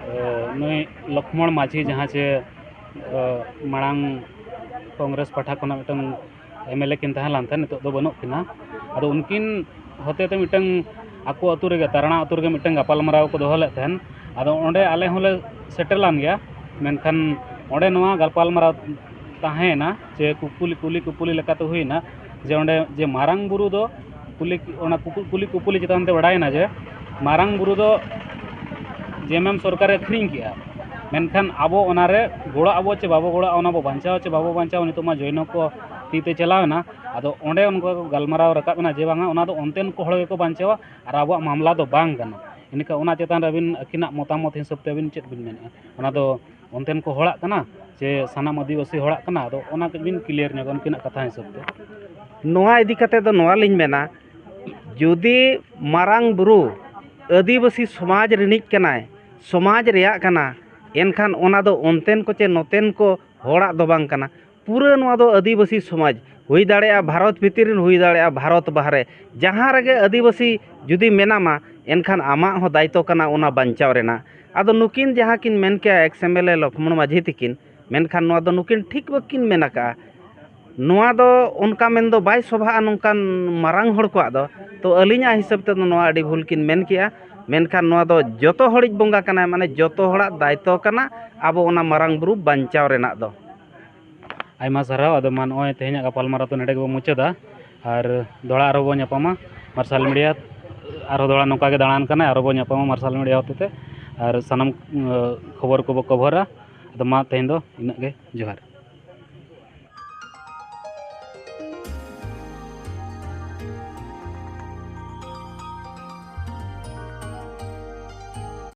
ᱮ, ᱱᱩᱭ ᱞᱚᱠᱷᱢᱚᱬ ᱢᱟᱹᱡᱷᱤ, ᱡᱟᱦᱟᱸ ᱪᱮ, ᱮ, ᱢᱟᱲᱟᱝ ᱠᱚᱝᱜᱨᱮᱥ ᱯᱟᱦᱴᱟ ᱠᱷᱚᱱᱟᱜ ᱢᱤᱫᱴᱟᱝ ᱮᱢ ᱮᱞ ᱮ ᱠᱤᱱ ᱛᱟᱦᱮᱸ ᱞᱮᱱ ᱛᱟᱦᱮᱸᱫ, ᱱᱤᱛᱚᱜ ᱫᱚ ᱵᱟᱹᱱᱩᱜ ᱠᱤᱱᱟ᱾ ᱟᱫᱚ ᱩᱱᱠᱤᱱ ᱦᱚᱛᱮᱛᱮ ᱢᱤᱫᱴᱟᱝ ᱟᱠᱚ ᱟᱹᱛᱩ ᱨᱮᱜᱮ, ᱛᱟᱨᱟᱲᱟ ᱟᱹᱛᱩ ᱨᱮᱜᱮ ᱢᱤᱫᱴᱟᱝ ᱜᱟᱯᱟᱞᱢᱟᱨᱟᱣ ᱠᱚ ᱫᱚᱦᱚ ᱞᱮᱫ ᱛᱟᱦᱮᱸᱫ᱾ ᱟᱫᱚ ᱚᱸᱰᱮ ᱟᱞᱮ ᱦᱚᱸᱞᱮ ᱥᱮᱴᱮᱨ ᱞᱮᱱ ᱜᱮᱭᱟ, ᱢᱮᱱᱠᱷᱟᱱ ᱚᱸᱰᱮ ᱱᱚᱣᱟ ᱜᱟᱯᱟᱞᱢᱟᱨᱟᱣ ᱛᱟᱦᱮᱸᱭᱮᱱᱟ ᱡᱮ ᱠᱩᱠᱞᱤ, ᱠᱩᱞᱤ ᱠᱩᱯᱩᱞᱤ ᱞᱮᱠᱟᱛᱮ ᱦᱩᱭᱱᱟ ᱡᱮ ᱚᱸᱰᱮ ᱡᱮ ᱢᱟᱨᱟᱝ ᱵᱩᱨᱩ ᱫᱚ ᱠᱩᱞᱤ, ᱚᱱᱟ ᱠᱩᱠ-, ᱠᱩᱞᱤ ᱠᱩᱯᱩᱞᱤ ᱪᱮᱛᱟᱱ ᱛᱮ ᱵᱟᱲᱟᱭᱮᱱᱟ ᱡᱮ ᱢᱟᱨᱟᱝ ᱵᱩᱨᱩ ᱫᱚ ᱡᱮ ᱮᱢ ᱮᱢ ᱥᱚᱨᱠᱟᱨᱮ ᱟᱹᱠᱷᱨᱤᱧ ᱠᱮᱜᱼᱟ, ᱢᱮᱱᱠᱷᱟᱱ ᱟᱵᱚ ᱚᱱᱟᱨᱮ ᱜᱚᱲᱚ ᱟᱵᱚ ᱪᱮ ᱵᱟᱵᱚ ᱜᱚᱲᱚᱜᱼᱟ, ᱚᱱᱟ ᱵᱚ ᱵᱟᱧᱪᱟᱣᱟ ᱪᱮ ᱵᱟᱵᱚ ᱵᱟᱧᱪᱟᱣᱟ, ᱱᱤᱛᱚᱜ ᱢᱟ ᱡᱚᱭᱱᱚ ᱠᱚ ᱛᱤ ᱛᱮ ᱪᱟᱞᱟᱣ ᱮᱱᱟ᱾ ᱟᱫᱚ ᱚᱸᱰᱮ ᱚᱱᱠᱟ ᱠᱚ ᱜᱟᱞᱢᱟᱨᱟᱣ ᱨᱟᱠᱟᱵ ᱮᱱᱟ ᱡᱮ ᱵᱟᱝᱟ, ᱚᱱᱟ ᱫᱚ ᱚᱱᱛᱮᱱ ᱠᱚ ᱦᱚᱲ ᱜᱮᱠᱚ ᱵᱟᱧᱪᱟᱣᱟ ᱟᱨ ᱟᱵᱚᱣᱟᱜ ᱢᱟᱢᱞᱟ ᱫᱚ ᱵᱟᱝ ᱠᱟᱱᱟ᱾ ᱤᱱᱟᱹᱠᱷᱟᱱ ᱚᱱᱟ ᱪᱮᱛᱟᱱ ᱨᱮ ᱟᱹᱵᱤᱱ ᱟᱹᱠᱤᱱᱟᱜ ᱢᱚᱛᱟᱢᱚᱛ ᱦᱤᱥᱟᱹᱵ ᱛᱮ ᱟᱹᱵᱤᱱ ᱪᱮᱫ ᱵᱤᱱ ᱢᱮᱱᱮᱫᱼᱟ? ᱚᱱᱟ ᱫᱚ ᱚᱱᱛᱮᱱ ᱠᱚ ᱦᱚᱲᱟᱜ ᱠᱟᱱᱟ ᱪᱮ ᱥᱟᱱᱟᱢ ᱟᱹᱫᱤᱵᱟᱹᱥᱤ ᱦᱚᱲᱟᱜ ᱠᱟᱱᱟ? ᱟᱫᱚ ᱚᱱᱟ ᱠᱟᱹᱡ ᱵᱤᱱ ᱠᱞᱤᱭᱟᱨ ᱧᱚᱜᱟ ᱩᱱᱠᱤᱱᱟᱜ ᱠᱟᱛᱷᱟ ᱦᱤᱥᱟᱹᱵ ᱛᱮ᱾ ᱱᱚᱣᱟ ᱤᱫᱤ ᱠᱟᱛᱮ ᱫᱚ ᱱᱚᱣᱟ ᱞᱤᱧ ᱢᱮᱱᱟ, ᱡᱩᱫᱤ ᱢᱟᱨᱟᱝ ᱵᱩᱨᱩ ᱟᱹᱫᱤᱵᱟᱹᱥᱤ ᱥᱚᱢᱟᱡᱽ ᱨᱤᱱᱤᱡ ᱠᱟᱱᱟᱭ, ᱥᱚᱢᱟᱡᱽ ᱨᱮᱭᱟᱜ ᱠᱟᱱᱟ, ᱮᱱᱠᱷᱟᱱ ᱚᱱᱟ ᱫᱚ ᱚᱱᱛᱮᱱ ᱠᱚ ᱪᱮ ᱱᱚᱛᱮᱱ ᱠᱚ ᱦᱚᱲᱟᱜ ᱫᱚ ᱵᱟᱝ ᱠᱟᱱᱟ᱾ ᱯᱩᱨᱟᱹ ᱱᱚᱣᱟ ᱫᱚ ᱟᱹᱫᱤᱵᱟᱹᱥᱤ ᱥᱚᱢᱟᱡᱽ, ᱦᱩᱭ ᱫᱟᱲᱮᱭᱟᱜᱼᱟ ᱵᱷᱟᱨᱚᱛ ᱵᱷᱤᱛᱤᱨ ᱨᱮᱱ, ᱦᱩᱭ ᱫᱟᱲᱮᱭᱟᱜᱼᱟ ᱵᱷᱟᱨᱚᱛ ᱵᱟᱦᱨᱮ, ᱡᱟᱦᱟᱸ ᱨᱮᱜᱮ ᱟᱹᱫᱤᱵᱟᱹᱥᱤ ᱡᱩᱫᱤ ᱢᱮᱱᱟᱢᱟ, ᱮᱱᱠᱷᱟᱱ ᱟᱢᱟᱜ ᱦᱚᱸ ᱫᱟᱭᱤᱛᱛᱚ ᱠᱟᱱᱟ ᱚᱱᱟ ᱵᱟᱧᱪᱟᱣ ᱨᱮᱱᱟᱜ᱾ ᱟᱫᱚ ᱱᱩᱠᱤᱱ ᱡᱟᱦᱟᱸ ᱠᱤᱱ ᱢᱮᱱ ᱠᱮᱜᱼᱟ, ᱮᱠᱥ ᱮᱢ ᱮᱞ ᱮ ᱞᱚᱠᱷᱢᱚᱬ ᱢᱟᱹᱡᱷᱤ ᱛᱤᱠᱤᱱ, ᱢᱮᱱᱠᱷᱟᱱ ᱱᱚᱣᱟ ᱫᱚ ᱱᱩᱠᱤᱱ ᱴᱷᱤᱠ ᱵᱟᱹᱠᱤᱱ ᱢᱮᱱ ᱟᱠᱟᱜᱼᱟ᱾ ᱱᱚᱣᱟ ᱫᱚ ᱚᱱᱠᱟ ᱢᱮᱱ ᱫᱚ ᱵᱟᱭ ᱥᱚᱵᱷᱟᱜᱼᱟ ᱱᱚᱝᱠᱟᱱ ᱢᱟᱨᱟᱝ ᱦᱚᱲ ᱠᱚᱣᱟᱜ ᱫᱚ᱾ ᱛᱚ ᱟᱹᱞᱤᱧᱟᱜ ᱦᱤᱥᱟᱹᱵ ᱛᱮᱫᱚ ᱱᱚᱣᱟ ᱟᱹᱰᱤ ᱵᱷᱩᱞ ᱠᱤᱱ ᱢᱮᱱ ᱠᱮᱜᱼᱟ᱾ ᱢᱮᱱᱠᱷᱟᱱ ᱱᱚᱣᱟ ᱫᱚ ᱡᱚᱛᱚ ᱦᱚᱲᱤᱡ ᱵᱚᱸᱜᱟ ᱠᱟᱱᱟᱭ, ᱢᱟᱱᱮ ᱡᱚᱛᱚ ᱦᱚᱲᱟᱜ ᱫᱟᱭᱤᱛᱛᱚ ᱠᱟᱱᱟ ᱟᱵᱚ ᱚᱱᱟ ᱢᱟᱨᱟᱝ ᱵᱩᱨᱩ ᱵᱟᱧᱪᱟᱣ ᱨᱮᱱᱟᱜ ᱫᱚ᱾ ᱟᱭᱢᱟ ᱥᱟᱨᱦᱟᱣ᱾ ᱟᱫᱚ ᱢᱟ ᱱᱚᱜᱼᱚᱭ ᱛᱮᱦᱮᱧᱟᱜ ᱜᱟᱯᱟᱞᱢᱟᱨᱟᱣ ᱫᱚ ᱱᱚᱰᱮ ᱜᱮᱵᱚᱱ ᱢᱩᱪᱟᱹᱫᱟ, ᱟᱨ ᱫᱚᱦᱲᱟ ᱟᱨᱦᱚᱸ ᱵᱚᱱ ᱧᱟᱯᱟᱢᱟ ᱢᱟᱨᱥᱟᱞ ᱢᱤᱰᱤᱭᱟ᱾ ᱟᱨᱦᱚᱸ ᱫᱚᱦᱲᱟ ᱱᱚᱝᱠᱟ ᱜᱮ ᱫᱟᱬᱟᱱ ᱠᱟᱱᱟᱭ, ᱟᱨᱦᱚᱸ ᱵᱚᱱ ᱧᱟᱯᱟᱢᱟ ᱢᱟᱨᱥᱟᱞ ᱢᱤᱰᱤᱭᱟ ᱦᱚᱛᱮᱛᱮ, ᱟᱨ ᱥᱟᱱᱟᱢ, ᱟᱸ, ᱠᱷᱚᱵᱚᱨ ᱠᱚᱵᱚ ᱠᱚᱵᱷᱚᱨᱟ᱾ ᱟᱫᱚ ᱢᱟ ᱛᱮᱦᱮᱧ ᱫᱚ ᱤᱱᱟᱹᱜ ᱜᱮ, ᱡᱚᱦᱟᱨ᱾